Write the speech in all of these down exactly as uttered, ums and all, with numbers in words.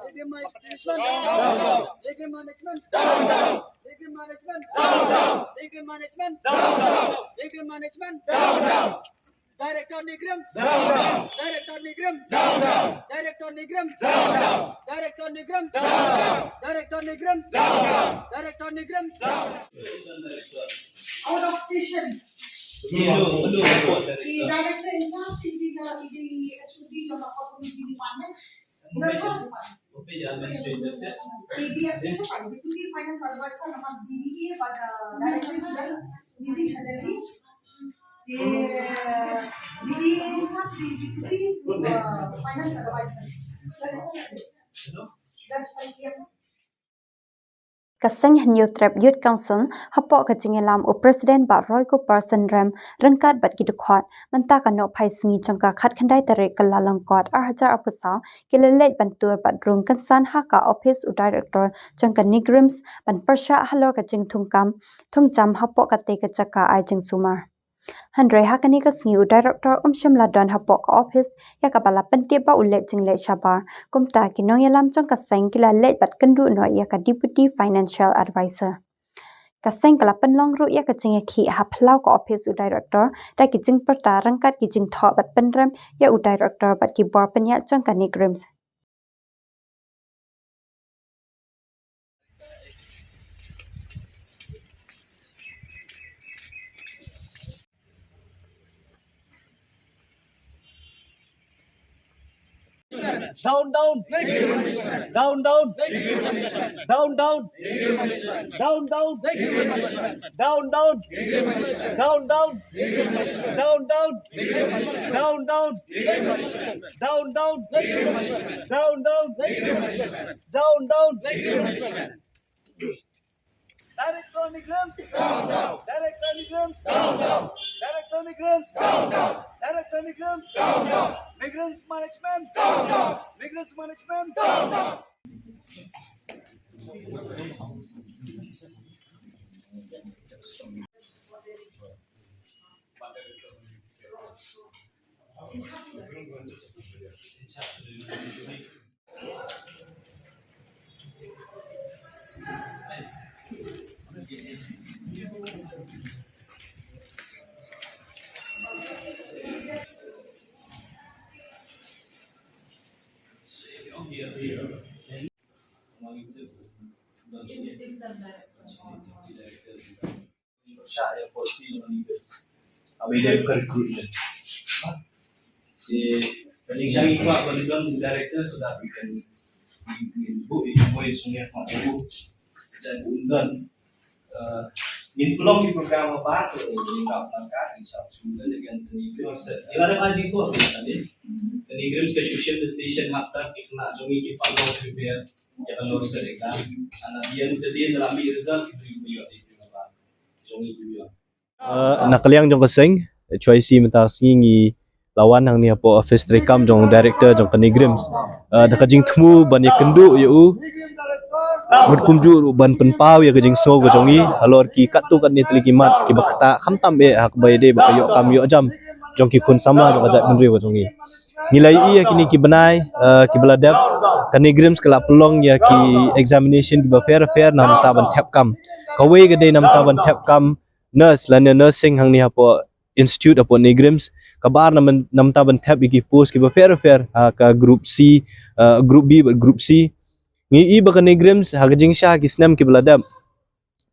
Degree management down, down. Degree management down, down. Degree management down, down. Degree management down, down. Degree management down, down. Director NEIGRIHMS down, down. Director NEIGRIHMS down, down. Director NEIGRIHMS down, down. Director NEIGRIHMS down, down. Director NEIGRIHMS down, down. Director NEIGRIHMS down, down. Out of station. Hello, hello. The director in charge, the, the, the H O D, the Department. Deputy Finance Advisor, nama D B A, pada Director General, Deputy Secretary, eh, D B A in charge, Deputy, uh, Finance Advisor. That's why we have Ka seng Hynñiewtrep Youth Council hapoh ka jingïalam u President Bah Roycooper Synrem ryngkat bad ki dkhot, mynta ka nohphai sngi jong ka khatkhyndai tarik Kyllalyngkot ar hajar arphew saw, ki la leit ban tur bad rung kynsan ha ka ophis u Director jong ka NEIGRIHMS ban pyrshah halor ka jingthungkam thungjam hapoh katei ka jaka ai jingsumar. Hynrei ha kane ka sngi u Director um shym la don hapoh ka ophis, ïa kaba la pyntip ba u leit jingleit shabar. Kumta ki nongïalam jong ka seng ki la leit bad kynduh noh ïa ka Deputy Financial Advisor. Ka seng ka la pynlong ruh ïa ka jingïakhih ha phyllaw ka ophis u Director da ki jingpyrta ryngkat ki jingthoh bad pynrem ïa u Director bad ki bor pynïaid jong ka NEIGRIHMS. Down, down. Down, down. Down, down. Down, down. Down, down. Down, down. Down, down. Down, down. Down, down. Down, down. Down, down. Director NEIGRIHMS. Down, down. Director NEIGRIHMS. Down, down. Director NEIGRIHMS. Down, down. Director NEIGRIHMS. Down, down. NEIGRIHMS management. Down, down. NEIGRIHMS management. Down, down. Shah ïa policy jong ka NEIGRIHMS. Haba ïadei bad ka recruitment. Te ka jingshisha ngi kwah ban don director so that we can, we, we book it, book it, song ïa kwah to book. Ka jait book don. Eh, ngin pynlong ki program haba to ngin dap langkah, ngin shah student against the NEIGRIHMS. Ïa lada ma jingkhuslai ka NEIGRIHMS ka social decision hapta ki khynnah jong ngi ki pat long prepare ïa ka NORCET exam. Ana biang te dien da la mih result ki briew ki ïoh di ki ba jong ngi ki ïoh. Eh, na ka liang jong ka seng H Y C mynta ka sngi ngi la wan hangne hapoh office treikam jong director jong ka NEIGRIHMS. Eh, da ka jingthmu ban ïakynduh ïa u bad kumjuh ruh ban pynpaw ïa ka jingsngew ka jong ngi halor ki katto katne tylli ki mat kiba ktah khamtam eh ha kaba ïadei bad ka ïoh kam ïoh jam jong ki khun samla jong ka jaitbynriew ka jong ngi. Ngi la ïohi ha kine ki bnai, eh, kiba la dep, ka NEIGRIHMS ka la pynlong ïa ki examination kiba pher pher na bynta ban thep kam. Kawei ka dei na bynta ban thep kam nurse lane nursing hangne hapoh institute hapoh NEIGRIHMS. Kaba ar na byn-, na bynta ban thep ïa ki post kiba pher pher ha ka group C, eh, group B bad group C. Ngi ïohi ba ka NEIGRIHMS ha ka jingshisha ki snem kiba la dep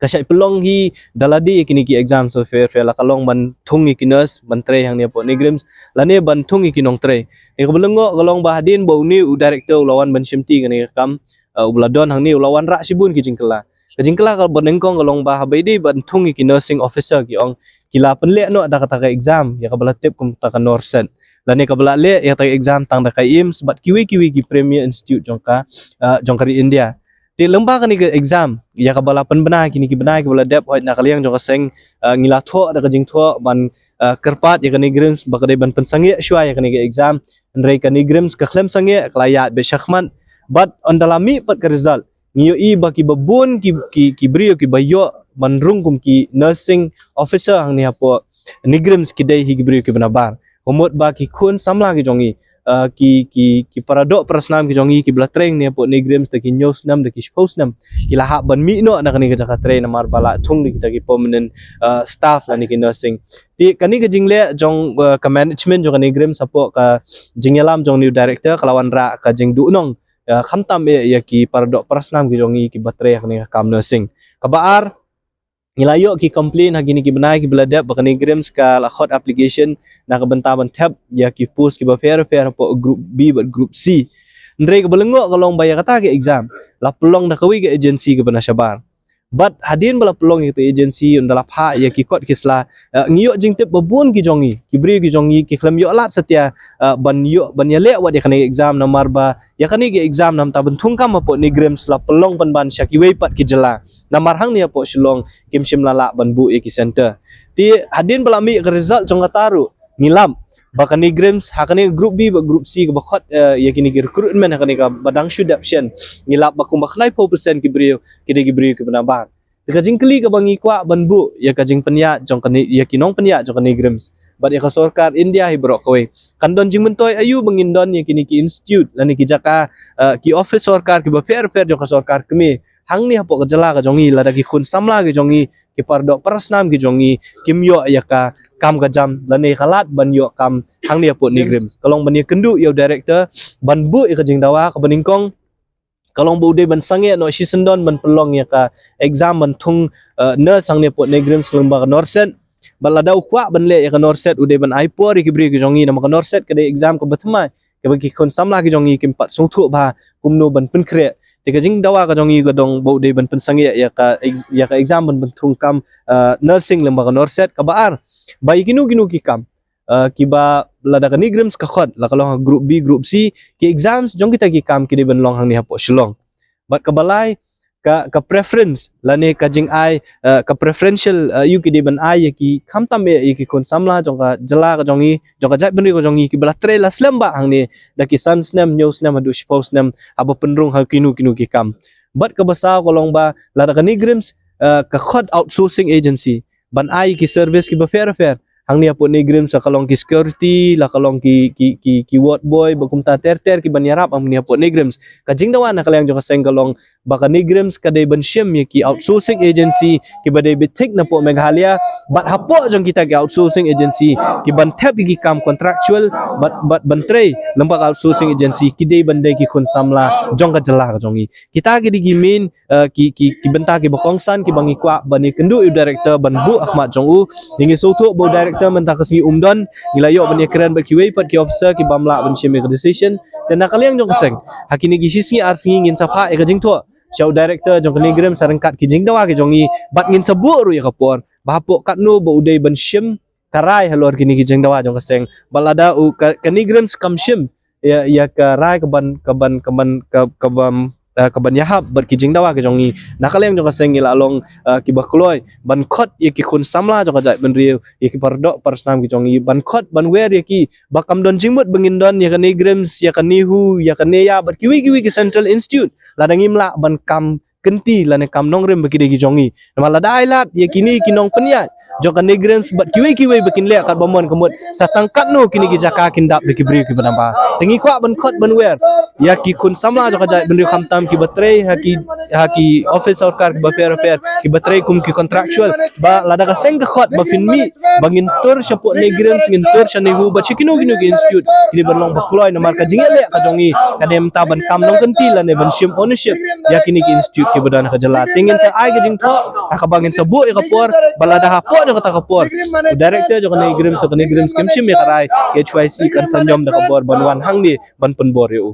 ka shait pynlong hi da lade ïa kine ki exam so pher pher, la ka long ban thung ïa ki nurse ban trei hangne hapoh NEIGRIHMS lane ban thung ïa ki nongtrei. Ïa kaba lyngngoh ka long ba hadien ba une u director u la wan ban shimti kane ka kam, eh, u ba la don hangne u la wanrah shibun ki jingkylla. Ka jingkylla kaba nyngkong ka long ba haba ïadei ban thung ïa ki nursing officer ki ong ki la pynleh noh da kata ka exam ïa kaba la tip kum kata ka NORCET. Lane kaba la leh ïa kata ka exam tang da ka AIIMS bad kiwei kiwei ki premier institute jong ka, eh, jong ka ri India. Te lyngba kane ka exam ïa kaba la pynbna kine ki bnai kiba la dep, hooid na ka liang jong ka seng, eh, ngi la thoh da ka jingthoh ban, eh, kyrpad ïa ka NEIGRIHMS ba ka dei ban pynsangeh shuwa ïa kane ka exam. Hynrei ka NEIGRIHMS ka khlem sangeh, ka la ïaid beit shakhmat. Bad ynda la mih pat ka result, ngi ïohi ba kiba bun ki, ki, ki briew kiba ïoh ban rung kum ki nursing officer hangne hapoh NEIGRIHMS ki dei hi ki briew kiba nabar. Ka mut ba ki khun samla ki jong ngi, uh, ki, ki, ki paradoh parasnam ki jong ngi, ki ba la trei hangne hapoh NEIGRIHMS da ki hynñiew snem, da ki shiphew snem, ki la hap ban mih noh na kane ka jaka trei namar ba la thung da kita ki permanent, uh, staff lane ki nursing. Te kane ka jingleh jong, uh, ka management jong ka NEIGRIHMS hapoh ka jingïalam jong u new director ka la wanrah ka jingduhnong, uh, khamtam eh ïa ki paradoh parasnam ki jong ngi ki ba trei ha kane ka kam nursing. Kaba ar, ngi la ïoh ki complain ha kine ki bnai ki ba la dep ba ka NEIGRIHMS ka la khot application na ka bynta ban thep ïa ki post ki ba pher pher hapoh group B bad group C. Hynrei ka ba lyngngoh ka long ba ïa kata ka exam la pynlong da kawei ka agency ka ba na shabar. Bad hadien ba la pynlong ïa kata agency ynda la phah ïa ki kot ki sla, uh, ngi ïoh jingtip ba bun ki jong ngi, ki briew ki jong ngi ki khlem ïoh lad satia, uh, ban ïoh, ban ïaleh wat ïa kane ka exam namar ba ïa kane ka exam namar ta ban thung kam hapoh NEIGRIHMS la pynlong pynban sha kiwei pat ki jylla. Namar hangne hapoh Shillong kim shym la lah ban buh ïa ki center. Te hadien ba la mih ka result jong kata ruh ngi lap ba ka NEIGRIHMS ha kane group B bad group C ka ba khot, eh, ïa kine ki recruitment ha kane ka ba dang shu dep shen, ngi lap ba kumba khyndaiphew percent ki briew ki dei ki briew ki ba na bar. Te ka jingkylli ka ba ngi kwah ban buh ïa ka jingpynïaid jong kane, ïa ki nongpynïaid jong ka NEIGRIHMS bad ïa ka sorkar India hi baroh kawei, kan don jingmyntoi aïu ba ngin don ïa kine ki institute lane ki jaka, uh, ki office sorkar ki ba pher pher jong ka sorkar kmie hangne hapoh ka jylla ka jong ngi, lada ki khun samla ki jong ngi, ki paradoh parasnam ki jong ngi kim ïoh ïa ka kam ka jam lane ka lad ban ïoh kam hangne hapoh NEIGRIHMS. Ka long ban ïakynduh ïa u director ban buh ïa ka jingdawa ka ba nyngkong, ka long ba u dei ban sangeh noh shisyndon ban pynlong ïa ka exam ban thung, uh, nurse hangne hapoh NEIGRIHMS lyngba ka NORCET. Bad lada u kwah ban leh ïa ka NORCET u dei ban ai por ïa ki briew ki jong ngi namar ka NORCET ka dei exam ka ba thymmai, ka ba ki khun samla ki jong ngi kim pat sngewthuh bha kumno ban pynkhreh. Te ka jingdawa ka jong ngi ka dei ba u dei ban pynsangeh ïa ka ex-, ïa ka exam ban, ban thung kam, uh, nursing lyngba ka NORCET. Kaba ar, ba ïa kino kino ki kam, uh, ki ba lada ka NEIGRIHMS ka khot, la ka long ha group B, group C, ki exams jong kita ki kam ki dei ban long hangne hapoh Shillong. Bad kaba lai, ka, ka preference lane ka jingai, uh, ka preferential, uh, aïu ki dei ban ai ïa ki, khamtam eh ïa ki khun samla jong ka jylla ka jong ngi, jong ka jaitbynriew ka jong ngi ki ba la trei la slem bha hangne da ki san snem, hynñiew snem haduh shiphew snem haba pynrung ha kino kino ki kam. Bad kaba saw ka long ba lada ka NEIGRIHMS, uh, ka khot outsourcing agency ban ai ki service ki ba pher pher hangne hapoh NEIGRIHMS, la ka long ki security, la ka long ki, ki, ki, ki ward boy, bad kumta ter ter ki ban ïarap hangne hapoh NEIGRIHMS. Ka jingdawa na ka liang jong ka seng ka long ba ka NEIGRIHMS ka dei ban shim ïa ki outsourcing agency ki ba dei beit thik napoh Meghalaya, bad hapoh jong kita ki outsourcing agency ki ban thep ïa ki kam contractual bad, bad ban trei lyngba ka outsourcing agency ki dei ban dei ki khun samla jong ka jylla ka jong ngi. Kita ki dei ki main, uh, ki, ki, ki bynta ki ba kongsan ki ba ngi kwah ban ïakynduh ïa u director ban buh ha khmat jong u. Ngi sngewthuh ba u director mynta ka sngi um don, ngi la ïoh ban ïakren bad kiwei pat ki officer ki bym lah ban shim ïa ka decision. Te na ka liang jong ka seng, ha kine ki shi sngi ar sngi ngin sa phah ïa ka jingthoh sha u director jong ka NEIGRIHMS ryngkat ki jingdawa ki jong ngi bad ngin sa buh ruh ïa ka por ba hapoh katno ba u dei ban shim ka rai halor kine ki jingdawa jong ka seng. Bad lada u ka, ka NEIGRIHMS kam shim ïa, ïa ka rai ka ban, ka ban, ka ban, ka, ka ban, eh, ka ban ïahap bad ki jingdawa ki jong ngi, na ka liang jong ka seng ngi la long, eh, ki ba kloi ban khot ïa ki khun samla jong ka jaitbynriew, ïa ki paradoh parasnam ki jong ngi, ban khot ban wer ïa ki ba kam don jingmut ba ngin don ïa ka NEIGRIHMS, ïa ka NEHU, ïa ka NEIA bad kiwei kiwei ki central institute lada ngim lah ban kam kynti lane kam nongrim bad ki dei ki jong ngi. Namar lada ai lad ïa kine ki nongpynïaid jong ka NEIGRIHMS bad kiwei kiwei ba kin leh katba mon ka mut, sa tang katno kine ki jaka kin dap da ki briew ki ba nabar. Te ngi kwah ban khot ban wer ïa ki khun samla jong ka jaitbynriew khamtam ki ba trei ha ki, ha ki office sorkar ki ba pher pher, ki ba trei kum ki contractual, ba lada ka seng ka khot ba phin mih ba ngin tur shapoh NEIGRIHMS, ngin tur sha NEHU bad sha kino kino ki institute, ki dei ban long ba kloi namar ka jingïaleh ka jong ngi ka dei mynta ban kam nongkynti lane ban shim ownership ïa kine ki institute ki ba don ha ka jylla. Te ngin sa ai ka jingthoh ha kaba ngin sa buh ïa ka por, ba lada hapoh jong kata ka por u director jong ka NEIGRIHMS, ka NEIGRIHMS kam shim ïa ka rai, ka H Y C kan sa ñiom da ka bor ban wan hangne ban pynbor ïa u.